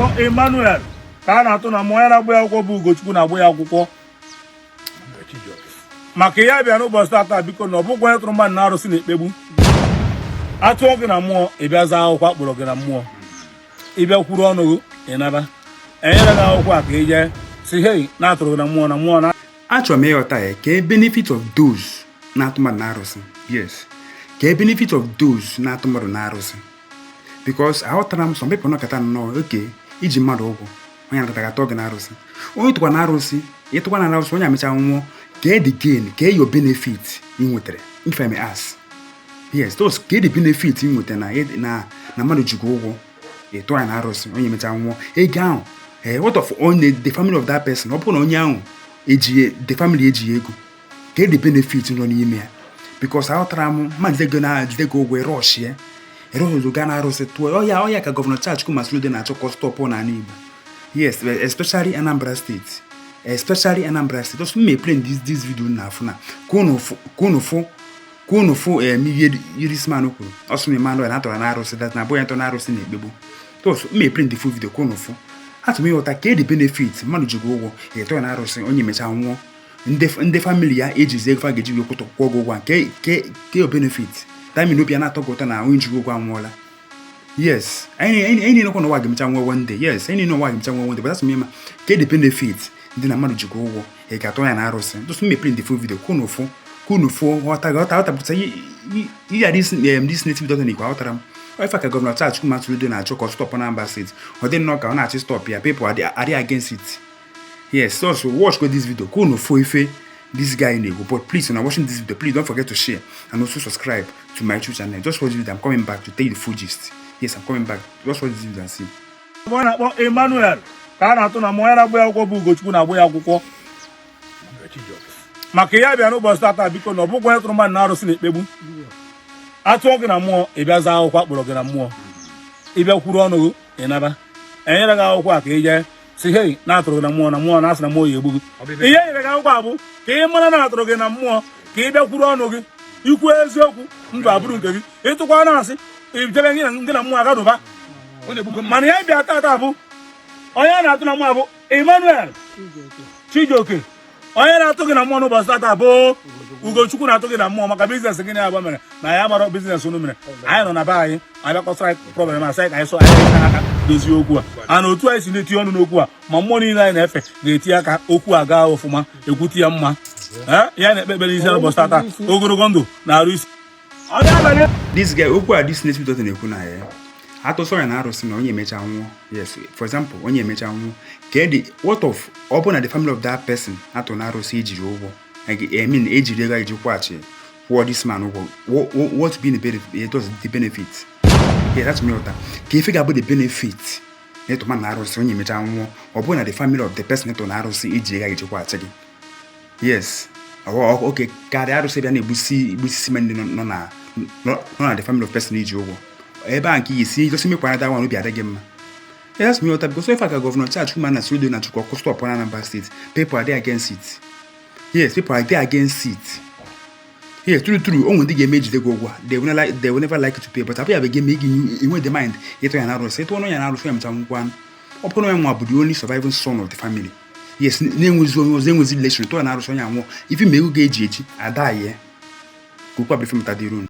Na-akpọ Emmanuel ka a na-atụ na mmụọ. Ya na-agba ya akwụkwọ bụ Ugochukwu na-agba ya akwụkwọ maka ihe bịa n'ụbọchị tata. Biko, na ọ bụkwa onye tụrụ mmadụ na arụsị na-ekpegbu. Atụọ gị na mmụọ, ị bịa zaa akwụkwọ akpọrọ gị na mmụọ, ị bịa kwuru ọnụ gị, ị naba. Enyere gị akwụkwọ a ka ị jee si hei na-atụrụ gị na mmụọ na mmụọ na Achọrọ m ịghọta ya, ka benefit of those na-atụ mmadụ na arụsị. Yes, ka benefit of those na-atụ mmadụ na arụsị, because aghọtara m some people nọkọta nnọọ oke iji mmadụ ụgwọ, onye anakọta atọ gị na arụsị, onye tụkwa na arụsị, ịtụkwa na arụsị, onye amecha nwụọ. Ka the gain, ka your benefit ị nwetara, if I may ask? Yes, those, ka the benefit ị nwetara na mmadụ jikwa ụgwọ, ịtụ ya na arụsị, onye emecha nwụọ, ego ahụ, what of onye the family of that person? Ọ bụrụ na onye ahụ ejighị, the family ejighị ego, ka the benefit nọ n'ime ya? Because aghọtara m, mmadụ jide gị na jide gị ụgwọ, ịrọshie ịrọshie gaa na arụsị tụọ ọya ọya ka Governor Charles Chukwuma Soludo na-achọ ka ọ stop n'ala Igbo. Yes, especially Anambra State, especially Anambra State. Just me play this video na afụ na ka unu fụ ihe this man kwuru. Ọ sị na Emmanuel na atọrọ na arụsị, that na abụghị atọ na arụsị na-ekpegbu. Just me play the full video ka unu fụ. Atụ m ịghọta ka the benefit, mmadụ jikwa ụgwọ, ịtọ na arụsị, onye mechaa nwụọ, ndị family ya ejizi ego fa ga-eji wee kwụtọ kwụọ gị ụgwọ, nke ke benefit? That mean obi ya na-atọ gị ụtọ na onye jikwa ụgwọ anwụọla. Yes, anyị niile kwa n'ụwa ga-emecha nwụọ one day. Yes, anyị niile n'ụwa ga-emecha nwụọ one day, but that's me ma ke the benefit ndị na mmadụ jikwa ụgwọ, ị ga-atọ ya na arụsị. Just me play the full video ka unu fụ ghọta ghọta ghọta pụta ihe this native doctor na-ekwu. Aghọtara m ife ka Governor Charles Chukwuma Soludo na-achọ ka ọ stop na Anambra State. Ọ dị nnọọ ka ọ na-achị stop ya, people adị against it. Yes, so watch go this video ka unu fụ ife this guy na-ekwu. But please, when you're watching this video, please don't forget to share and also subscribe to my YouTube channel. Just watch this video. I'm coming back to tell you the full gist. Yes, I'm coming back. Just watch this video and see. Ọ na-akpọ Emmanuel ka a na-atụ na mmụọ. Ya na-agba ya akwụkwọ bụ Ugochukwu na-agba ya akwụkwọ maka ihe bịa n'ụbọchị tata. Biko, na ọ bụkwa onye tụrụ mmadụ na arụsị na-ekpegbu. Atụọ gị na mmụọ, ị bịa zaa akwụkwọ akpọrọ gị na mmụọ, ị bịa kwuru ọnụ gị, ị naba. Enyere gị akwụkwọ a ka ị jee si hei na-atụrụ gị na mmụọ na mmụọ na asị na mmụọ ya egbu gị. Ihe nyere gị akwụkwọ a bụ ka ị mara na atụrụ gị na mmụọ, ka ị bịa kwuru ọnụ gị, ikwu eziokwu, ndụ abụrụ nke gị. Ịtụkwa na asị, ijebe gị na mmụọ agadụba. Mana ihe bịa tata bụ onye a na-atụ na mmụọ bụ Emmanuel Chijioke. Onye na-atụ gị na mmụọ n'ụbọchị tata bụ Ugochukwu na-atụ gị na mmụọ maka business gị na-agba mere na ya mara business unu mere. Anyị nọ na be anyị abịakọsara problem, asị ka anyị so anyị aka dozie okwu a. Ana otu anyị si na-etinye ọnụ n'okwu a, ma mmụọ niile anyị na-efe ga-eti aka, okwu a gaa ọfụma, ekwute ya mma. Ya na-ekpe ekpere isi n'ụbọchị tata, ogologo ndụ na arụ isi. This guy, okwu a this native doctor na-ekwu na ya atụsọ ya na arụsị na onye emecha nwụọ. Yes, for example, onye emecha nwụọ, ka the what of ọ bụ na the family of that person atụ na arụsị ejiri ụgwọ, I mean, ejiri ego eji kwụghachi kwụọ this man ụgwọ, what be the benefit? Does the benefit? Yeah, that's me. Ụta ka ife ga-abụ the benefit na ịtụ na arụsị, onye emecha nwụọ, ọ bụ na the family of the person ịtụ na arụsị iji ego eji kwụghachi gị. Yes, oke karịa arụsị bịa na-egbusi egbusisi ndị nọ na the family of person iji ụgwọ ebe a nke isi gosi mekwara da nwa obi adịghị mma. Yes, me ụta, because if aka Governor Charles Chukwuma na Soludo na Chukwu ọkụ stop na Anambra State, people are there against it. Yes, people are there against it. Yes, true true, o nwere ndị ga-eme ejide gị ụgwọ, they will never like to pay, but abịa bụ ga-eme gị inwe the mind ịtụ ya na arụsị, ịtụ ọnụ ya na arụsị, ya mecha nwụkwa. Ọ bụrụ na ya nwa bụ the only surviving son of the family, yes, na-enwezi onye ọzọ, enwezi relation, tụọ ya na arụsị, onye anwụọ, ife ma ego ga-eji eji ada ya ka okwu abịa mụta dịrị unu.